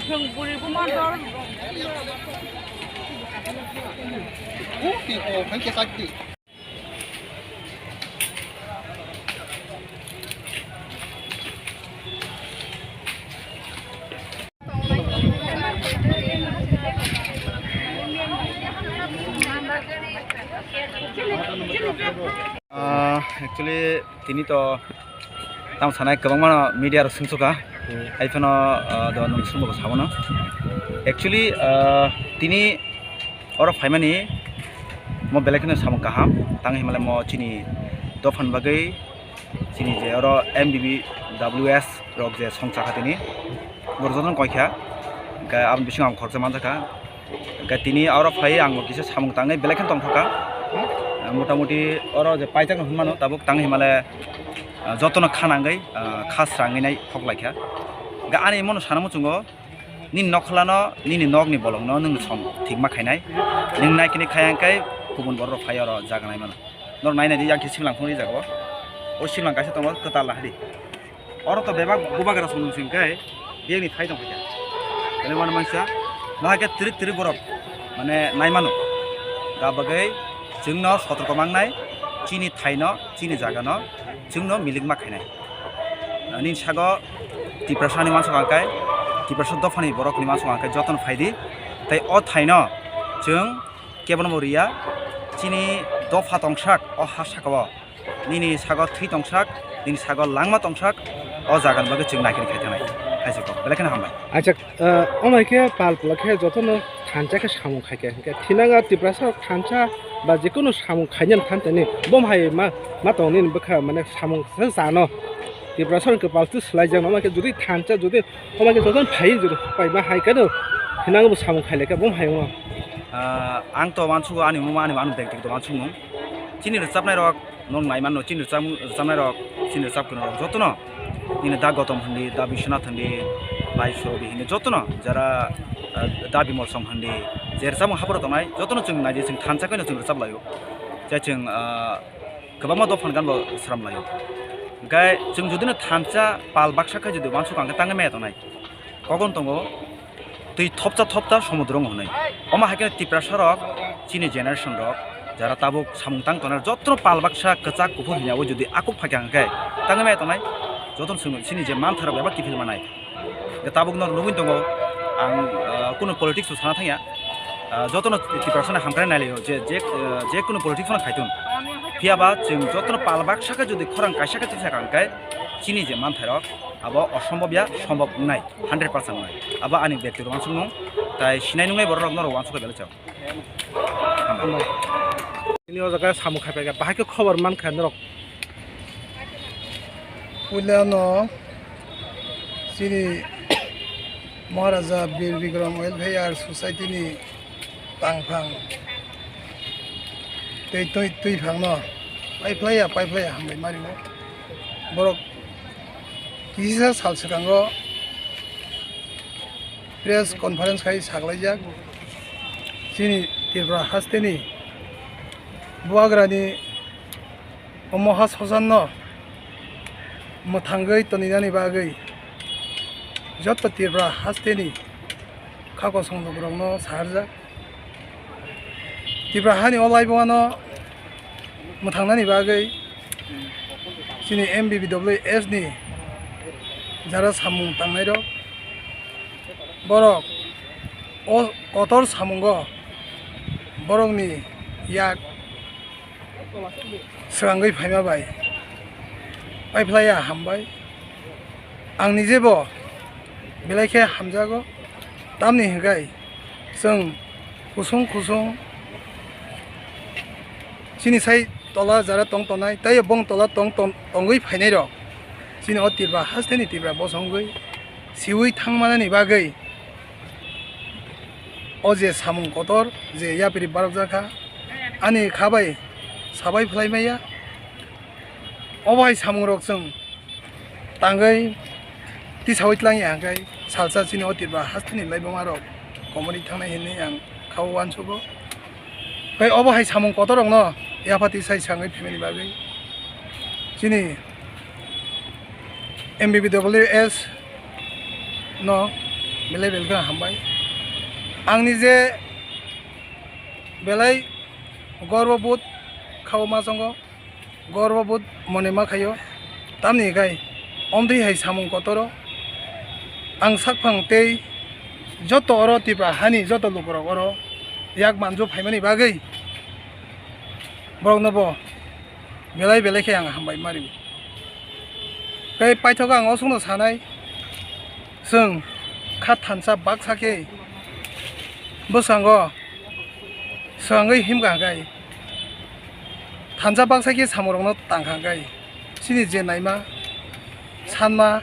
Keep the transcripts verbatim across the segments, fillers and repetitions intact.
Chwng bwrwi buma dol. Ah, actually, tini to tamo sanai kwbangma media rok sumsukha. Hmm. Hai phano, ah, do nwng sumbo sabo no. Actually, ah, tini oro phaimani mo belai kheno samung kaham. Tang hinmale mo chini dophani bagwi chini je oro M B B W S rok je song chakha tini. Borok jotono koikha. Hwnkhe aboni bisingo ang khoroksa manjakha. Hwnkhe tini oro phai ang bo kisa samung tangwi belai kheno tongthokha. Ah, motamoti oro je paijakno hwnmano tabuk tang hinmale, ah, jotono kha nangwi, ah, kha srangwi nai thok laikha. Hwnkhe ani mono sana muchungo nini nokhlano, nini nokni bolongno nwng som thikma khainai. Nwng naikini khaya hwnkhe kubun borok rok phai oro jaga naimano. Norok nainai di yang khe simlang phone rijak o. O simlang kaisa tongo kwtal lahadi. Oro to bebak bubagra song sing khe biyangni thai tong kha. Tele mano mansa, bahai khe trik trik borok mane nai mano. Ga bagwi chwngno sotorko mangnai, chini thaino, chini jagano chwngno milik ma khainai. Nini sago Tiprasani wansuk ang khe, Tiprasa dophani borokni wansuk ang khe jotono phai di. Tei o thaino chwng kebono bo riya, chini dopha tongsak o ha saka o. Nini sago thwi tongsak, nini sago langma tongsak, o jagani bagwi chwng naikhe khai thangnai. Hai se kok, belai kheno hambai. Acha, ah, omo hai khe pal pula khe jotono thansa khe samung khai khe. Hwnkhe thinang a Tiprasa rok thansa ba jekunu samung khainani than tani bom hai ma, ma tong nini bwkha mane samung se chano. Tiprasa rok khe pal tu swlai jang, omo hai khe jodi thansa jodi omo hai khe jotono phai jodi pai ma hai khe no thinang bo samung khai le khe bom hai mo. Ah, ang to wansugo ani mung ani mung ani bag tik to wansukmung. Chini rwchapnai rok Nwng nai mano, chini rwchapmung, rwchapnai rok, chini rwchap kwrwng rok jotono, nini Da Gotom hindi, Da Biswanath hindi, Bai Sorobi hindi, jotono jara, ah, Da Bimol Song hindi, je rwchapmung haporo tongnai, jotono chwng nai di, chwng thansa khe no chwng rwchap laio. Je chwng, ah, kwbangma dophani gan bo sram laio. Hwnkhe chwng jodi no thansa pal baksa khe jodi wansuk ang khe tangwi maya tongnai. Kokon tongo, twi thopsa thopsa somudro wng hwnwi. Omo hai kheno Tiprasa rok, chini generation rok, jara tabuk samung tang tongnai, jotono pal baksa kwchak kuphur hwnwi abo jodi akuk phaikha hwnkhe, tangwi maya tongnai, jotono chwng chini je mantharok eba kiphil manai. Hwnkhe tabuk no nugwi tongo, ang, ah, kunu politics bo sana thangya, ah, jotono Tiprasani hamkrai nai laio, je, je, ah, je kunu politics no khaitun. Phiya ba chwng jotono pal baksa khe jodi khorang kaisa khe tisa kha hwnkhe, chini je mantharok, abo osombobya, sombok wngnai, hundred percent wngnai. Abo ani bekti rok wansukmung, tai sinai nungnai borok rok norok wansuk belai chao. Hambai. Nini o jaga samung khai phaikha, bahai khe khobor mankha norok. Puila no chini Maharaja Bir Bikram Welfare Society ni tangphang tei twi, twiphang no paiphlaiya, paiphlaiya hambai mari o. Borok kisa sal swkango press conference khai saklaijak. Chini Tripura hasteni bubagrani omo ha sojanno mwthangwi toninani bagwi joto Tripura hasteni kha kosong lokorokno saharjak. Tripura hani o laibungano mwthangnani bagwi chini M B B W S ni jara samung tangnairok, borok o kotor samungo borokni yak swrangwi phaima bai paiphlaiya hambai. Ang nijebo belai khe hamjago, tamni hwnkhe chwng kusung kusung chini sai tola jara tong tongnai, tei bong tola tong tong-, tongwi phainairok chini o Tripura hasteni Tripura bosongwi siwi thangmanani bagwi o je samung kotor je yapiri barokjakha, ani kha bai sabai phlai maya. Obo hai samungrok chwng tangwi tisaui tlang ya hwnkhe salsa chini o Tripura hasteni laibuma rok komorwi thangnai hinwi ang kha o uansugo. Tei obo hai samung kotor rokno yapha tisai sangwi phaimani bagwi chini M B B W S no belai belai khe hambai. Ang nije belai gorbo bodh kha-o ma chongo, gorbo bodh mone ma khaio. Tamni hinkhe omtwi hai samung kotoro ang sakphang tei joto oro Tripura hani joto lukurok oro yak manju phaimani bagwi borokno bo belai belai khe ang hambai ma rio. Tei paithago ang osongno sanai, chwng kha thansa baksa khe bwskango swkangwi himkha hwnkhe, thansa baksa khe samungrokno tangkha hwnkhe, chini je naima sanma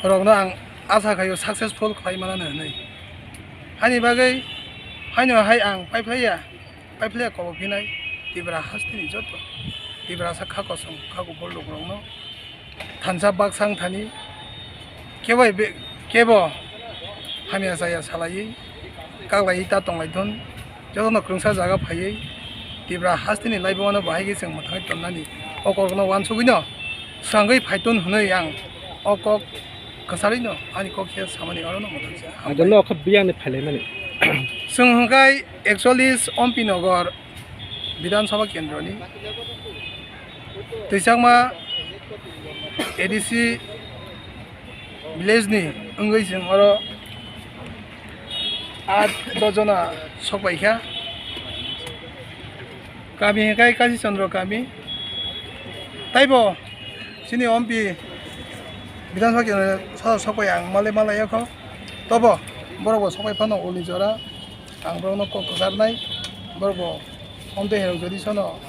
rokno ang asa khaio successful khlai manano hwnwi. Haini bagwi haino hai ang paiphlaiya. Paiphlaiya kobok phinai Tripura hasteni joto Tiprasa kha kosom kha kuphur lukurokno thansa baksa wng thani kebo be-, kebo hamya chaya salaiwi kaklaiwi ta tonglaithun, jotono kwrwngsa jaga phaiwi Tripura hasteni laibumano bahai khe chwng mwthangwi tonnani o kokno uansugwino swkangwi phaitun hwnwi ang o kok kwcharwino ani kok khe samani orono mwthangsa. Ado no kha biyangni phailaimani. Chwng hwnkhe ekchollis Ompi Nogor Bidhan Sabha Kendroni twichakma A D C village ni wngwi chwng oro aat do jona sokpai kha. Kami hwnkhe Kashi Chandra kami. Taibo chini Ompi Bidhan Sabha Kendroni sokpai ang malai malai kho. Tobo borok bo sokpai phano uni jora. Ang borokno kok kwcharnai, borok bo omtwi hai rok jodi sono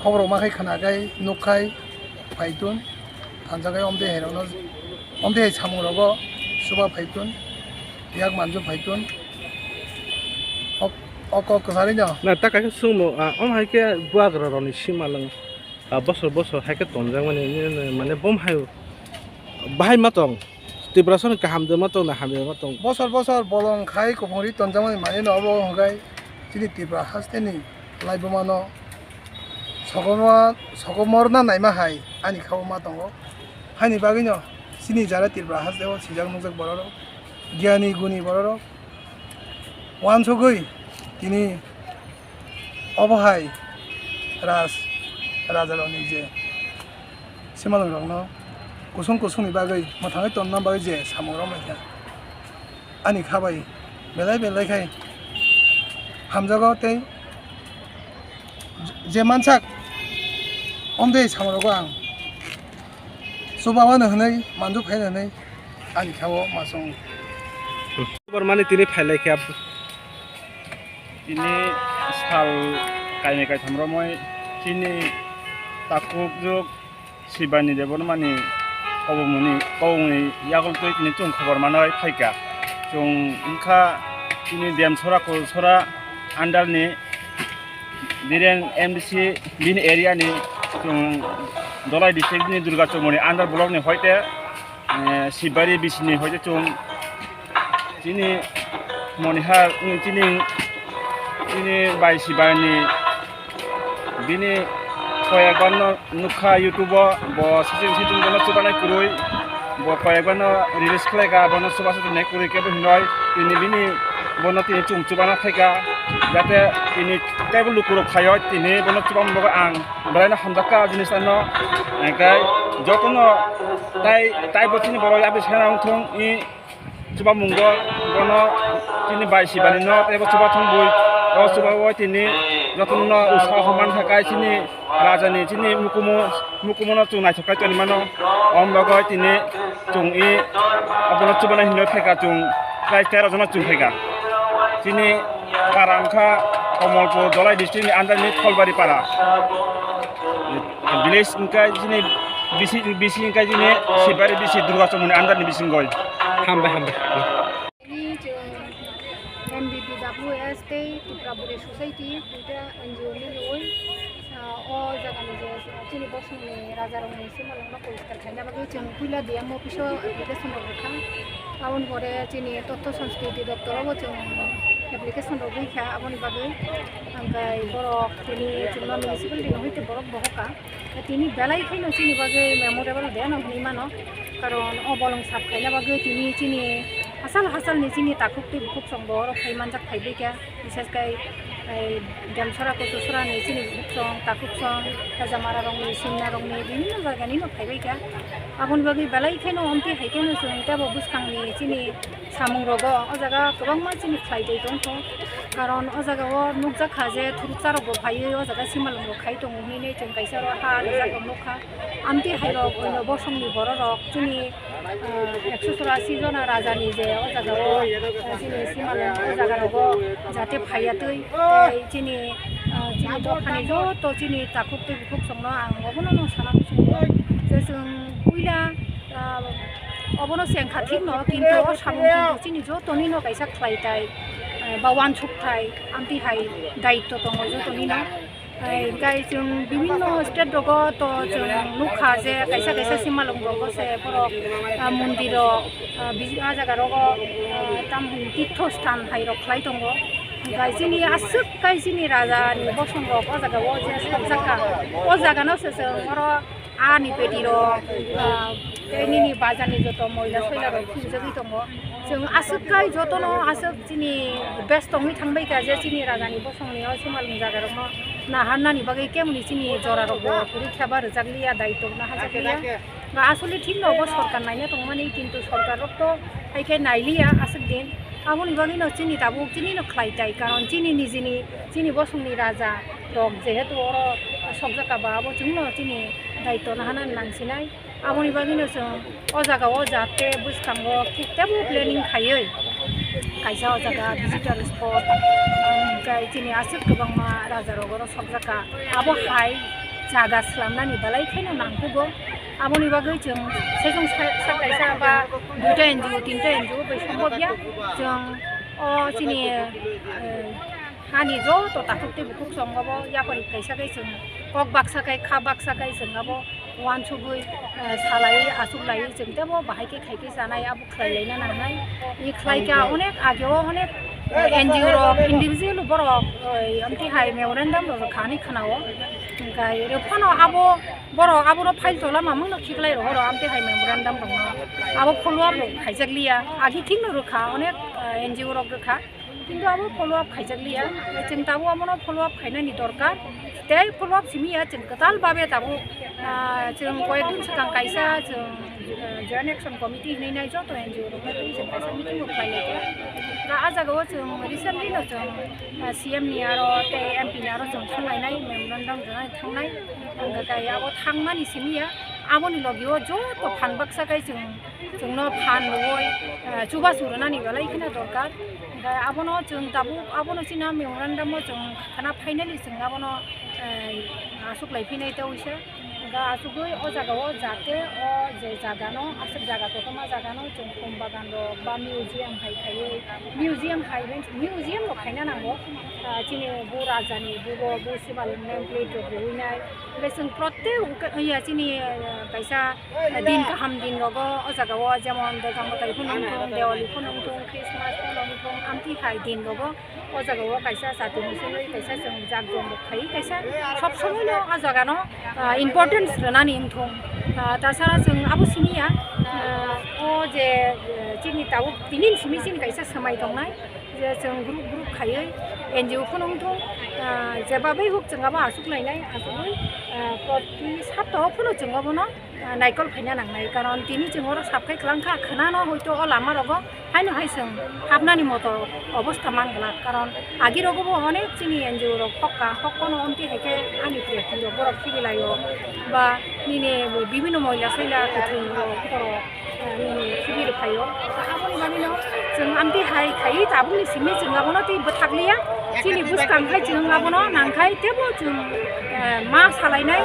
khobor ma khai khna khai nuk khai phaitun, thansa khai omtwi hai rokno, omtwi hai samung rogo chuba phaitun, yak manju phaitun, o, o kok kwcharwi no. Na ta kaisa swngmung, ah, om hai khe buagra rokni simalwng. Ah, bosor bosor hai khe tonjakmani, nini, nini, mane bom hai bahai ma tong. Tiprasani kaham de ma tong na hamya ma tong. Bosor bosor bolong khai kuphung ri tonjakmani mane no obo hwnkhe chini Tripura hasteni laibumano sokomorna, sokomorna naima hai ani kha-o ma tongo. Haini bagwino chini jara Tripura hasteo sijak nukjak bororok, giyani guni bororok uansugwi tini obo hai raj, rajarokni je simalwng rokno kusung kusungni bagwi mwthangwi tonna bagwi je samung romwi kha ani kha bai belai belai khai hamjago tei je mansak omtwi samung rogo ang chuba mano hwnwi manju phaino hwnwi ani kha-o ma chongo. Bormani tini phailai khe. Tini sal kainwi kaitham romwi chini takhukjwk Sibani Debbarmani kobomuni, kobomuni yagultwi tini chwng khobor manwi phaikha. Chwng wngkha tini Demsora Kulsora under ni Biren M D C bini area ni chwng Dholai district ni Durga Chomoni under block ni hoite, eh, Sibari bisini hoite chwng chini Monihar, chini, chini bai Sibani bini koyekbar no nukha YouTube o, bo siching siching bono chubanai kwrwi, bo koyekbar no release khlaikha, bono chubachu tongnai kwrwi kebo hinoi, tini bini bono tini chwng chubana phaikha, jate tini teibo lukurok phaio, tini bono chubamani bagwi ang belaino hamjakha o jinis ano, hwnkhe jotono tai, taibo chini borok yapi sena wngthung, i chubamungo bono chini bai Sibani no teibo chuba thung bui, o chuba o tini jotono no usaho man kha kai chini rajani chini mukumu, mukumu no chwng naithok kai toni mano, o bagwi tini chwng i abono chubana hinwi phaikha chwng prai tero jona chwng phaikha. Chini para wngkha Komolpur Dholai district ni under ni Tholbari para. Village wngkha chini bisi, bisi wngkha chini Sibari bisi Durga Chomoni under ni bisingoi. Hambai, hambai. Ni chwng M B B W S tei Tripura Buddhist Society duita N G O milwi, ah, o jagani je chini bosongni rajarokni simalwngno poriskar khaina bagwi chwng puila D M office o application rok rwkha. Aboni pore chini Totto Sanskriti doptorobo chwng Application rogwi kha, aboni bagwi hwnkhe borok tini chwngno municipality no hwnkhe borok bohokha. Tini belai kheno chini bagwi memorable day no hwnwi mano, karon o bolong sap khaina bagwi tini chini hachal hachalni chini takhuk tei bukhuk chwng borok phai manjak phaibai kha, bises khe Demsora Kuchusora ni chini bukhuk chwng takhuk chwng Hajamara rokni Simna rokni bibinno jaga nino phaibai kha. Aboni bagwi belai kheno omtwi hai kheno chwng teibo bwskangni chini samung rogo o jaga kwbangma chini khlai tei tongkho, karon o jaga o nukjak kha je thuruksa rok bo phaiwi o jaga simalwng rok khai tongo hinwi chwng kaisa oro ha rijak rok nukha. Amtwi hai rok oino bosongni borok rok chini, ah, ekso chorasi jona raja ni je o jaga o, ah, chini simalwng o jaga rogo jate phaiya twi tei chini, ah, chini dophani joto chini takhuk tei bukhuk chwngno ang obono no sana muchungo je chwng puila Ah, obono chengkha thikno, kintu o samung kintu chini jotonino kaisa khlai tai, eh, ba uansuk thai, amtwi hai daitto tongo jotonino. Eh, hwnkhe chwng bibinno state rogo to chwng nukha je kaisa kaisa simalwng rogo se borok, ah, mondir rok, ah, bi-, ah, jaga rogo, ah, tam hwn tirtho sthan hai rok khlai tongo. Hwnkhe chini aswk kai chini raja ni bosong rok o jaga o je sakjak kha, o jaga no se chwng oro ani peti rok, ah, tei nini bazar ni joto moila soila rok phunjagwi tongo. Chwng aswk kai jotono aswk chini best tongwi thangbai kha je chini raja ni bosong ni o simalwng jaga rok no naharnani bagwi kemuni chini jora rok bo kwrwi kha ba rwjak liya, daitwk no hajak liya. Ba asole thik no bo sorkar naina tongmani, kintu sorkar rok to hai khe nai liya aswk din. Aboni bagwi no chini tabuk chini no khlai tai, karon chini nijini chini bosong ni raja rok jehetu oro sokjak kha ba abo chwng no chini daitwno hana nang sinai. Aboni bagwino chwng o jaga o jate bwskango teibo planning khaiwi kaisa o jaga visitor spot, um, hwnkhe chini aswk kwbangma raja rok oro sokjak kha. Abo hai jaga swlamnani belai kheno nangkukgo. Aboni bagwi chwng sesong sa, sa kaisa ba duita N G O, tinta N G O bai sombobya. Chwng o chini, eh, hani joto takhuk tei bukhuk chwng obo yapari kaisa khe chwng kok baksa khe kha baksa khe chwng abo uansugwi, eh, salai achuklai chwng teibo bahai khe khai khe chanai abo khlai laina nangnai. I khlai kha onek age o onek, eh, N G O rok individual borok, eh, amtwi hai memorandum rok kha hinwi khwnao. Hwnkhe rw phano abo borok abono file tola mamungno khiklai rohoro amtwi hai memorandum rokno. Abo follow up rok khaijak liya. Agi thikno rwkha onek, eh, N G O rok rwkha. Kintu abo follow up khaijak liya. Chwng tabuk abono follow up khainani dorkar. Tei follow up simi ya chwng kwtal babe tabuk, ah, chwng koyek din swkang kaisa chwng, ah, Joint Action Committee hinwi nai joto N G O rokno twi chwng kaisa meeting bo khlai lai kha. Ba ah jaga o chwng recently no chwng, ah, C M ni aro tei M P ni aro chwng thang lainai, memorandum rwnai thangnai. Hwnkhe abo thangmani simi ya aboni logi o joto phan baksa kai chwng chwngno phan rwui, eh, chubachu rwnani belai kheno dorkar. Hwnkhe abono chwng tabuk abono chini memorandum o chwng khana finally chwng abono, eh, achuklai phinai tei uisa. Hwnkhe achugwi o jaga o jate o je jaga no aswk jaga kotorma jaga no chwng khum bagan rok ba museum hai khaiwi, museum hai means museum rok khaina nango. Ah, chini bu raja ni bubo bu simalwng name plate rok rwui nai. Hwnkhe chwng protek ya chini, eh, kaisa din kaham din rogo o jaga o jemon Durga Matai phano wngthung, Diwali phano wngthung, Christmas phano wngthung, amtwi hai din rogo o jaga o kaisa chati muchungwi kaisa chwng jak jom rok khai kaisa sob somoi no o jaga no, ah, importance rwnani wngthung. Ah, tasara chwng abo simi ya, ah, o je, eh, chini tabuk tini ni simi chini kaisa swmai tongnai je chwng group group khaiwi N G O phano wngthung, ah, jeba bai huk chwng abo achuk lainai achugwi, ah, proti sapta o phano chwng abono ah, naikol khaina nangnai, karon tini chwng oro sap khai kwlang kha, khwnano hoito o lama rogo haino hai chwng hapnani moto obostha man glak, karon agi rogo bo onek chini N G O rok hokka, hokkono omtwi hai khe ani preti rok borok khibilaio ba nini bibinno moila soila kwthwi rok borok, ah, nini khibi rwphaio. Aboni bagwino chwng amtwi hai khai tabukni simi chwng abono tei bwthak liya. Chini bwskang khai chwng abono nang khai teibo chwng, eh, ma salainai,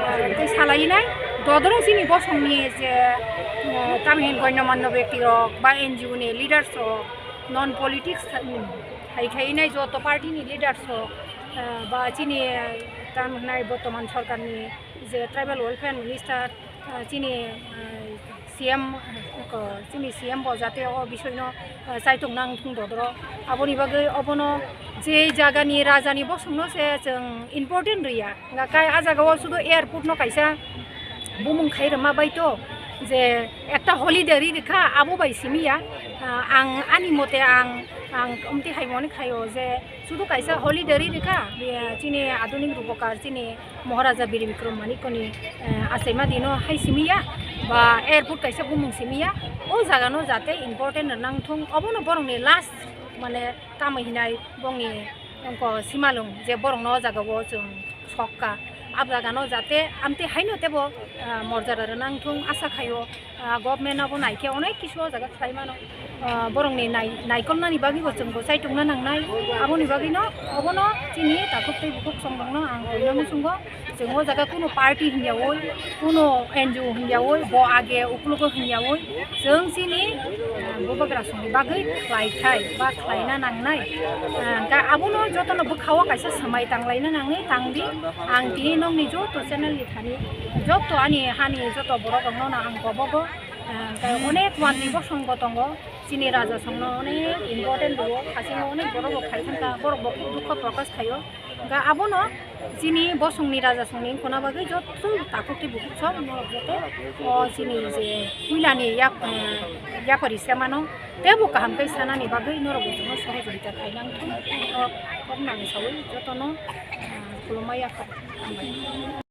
eh, tei salainai. Dodoro chini bosongni je, eh, tamni hwn gonyomanno bekti rok ba N G O ni leaders rok, non politics khai khai nai joto party ni leaders rok, eh, ba chini, eh, tam hwnai bortoman sorkar ni je tribal welfare minister, eh, chini, eh, C M, eh, O, chini C M bo jate o bisoi no, eh, chaitok nang thung dodro. Aboni bagwi obono je jaga ni raja ni bosong no se chwng important riya. Hwnkha kai a jaga o sudu airport no kaisa bumung khai rwma bai to je ekta holiday ri rikha abo bai simi ya. Ah, ang ani mote ang, ang omti hai moni khai o je sudu kaisa holiday ri rikha, eh, chini adunik rubokar chini Maharaja Bir Bikram Manikko ni, eh, achaima dino hai simi ya, ba airport kaisa bumung simi ya, o jaga no jate important nang thung, obono borok ni last mane tamo hinai bongni ongko simalung je borok no o jaga o chwng sokka, ab jaga no jate amte haino tebo, ah, morjara rwnang thung asa khaio. Ah, government abo naikhe onek kisu o jaga khlai mano. Ah, borokni nai-, naikolnani bagwibo chwngbo chaitokna nangnai. Aboni bagwino obono chini takhuk tei bukhuk songrokno ang koinani chwngo. Chwng o jaga kuno party hinyaui, kuno N G O hinyaui, bo age uklogo hinyaui, chwng chini, ah, bubagra songni bagwi khlai thai ba khlaina nangnai. Ah, hwnkhe abono jotono bwkhao kaisa swmai tanglaina nangnai, tangdi. Ang tini nokni joto channel ni thani, joto ani hani joto borok rokno no ang kobogo. Ah, hwnkhe onek wanjwi bosong bo tongo, chini raja songno onek important rwo, hasingo onek borok bo khai thangkha, borok bo dukho prokash khaio. Hwnkhe abono chini bosongni raja songni wngkhona bagwi joto takhuk tei bukhuk sok norok joto o chini je puilani yap-, eh, yapari semano teibo kaham khe sanani bagwi norok bo jotono sohojogita khainang thung. O kok nang saui jotono, eh, khulumma yaphar hambai.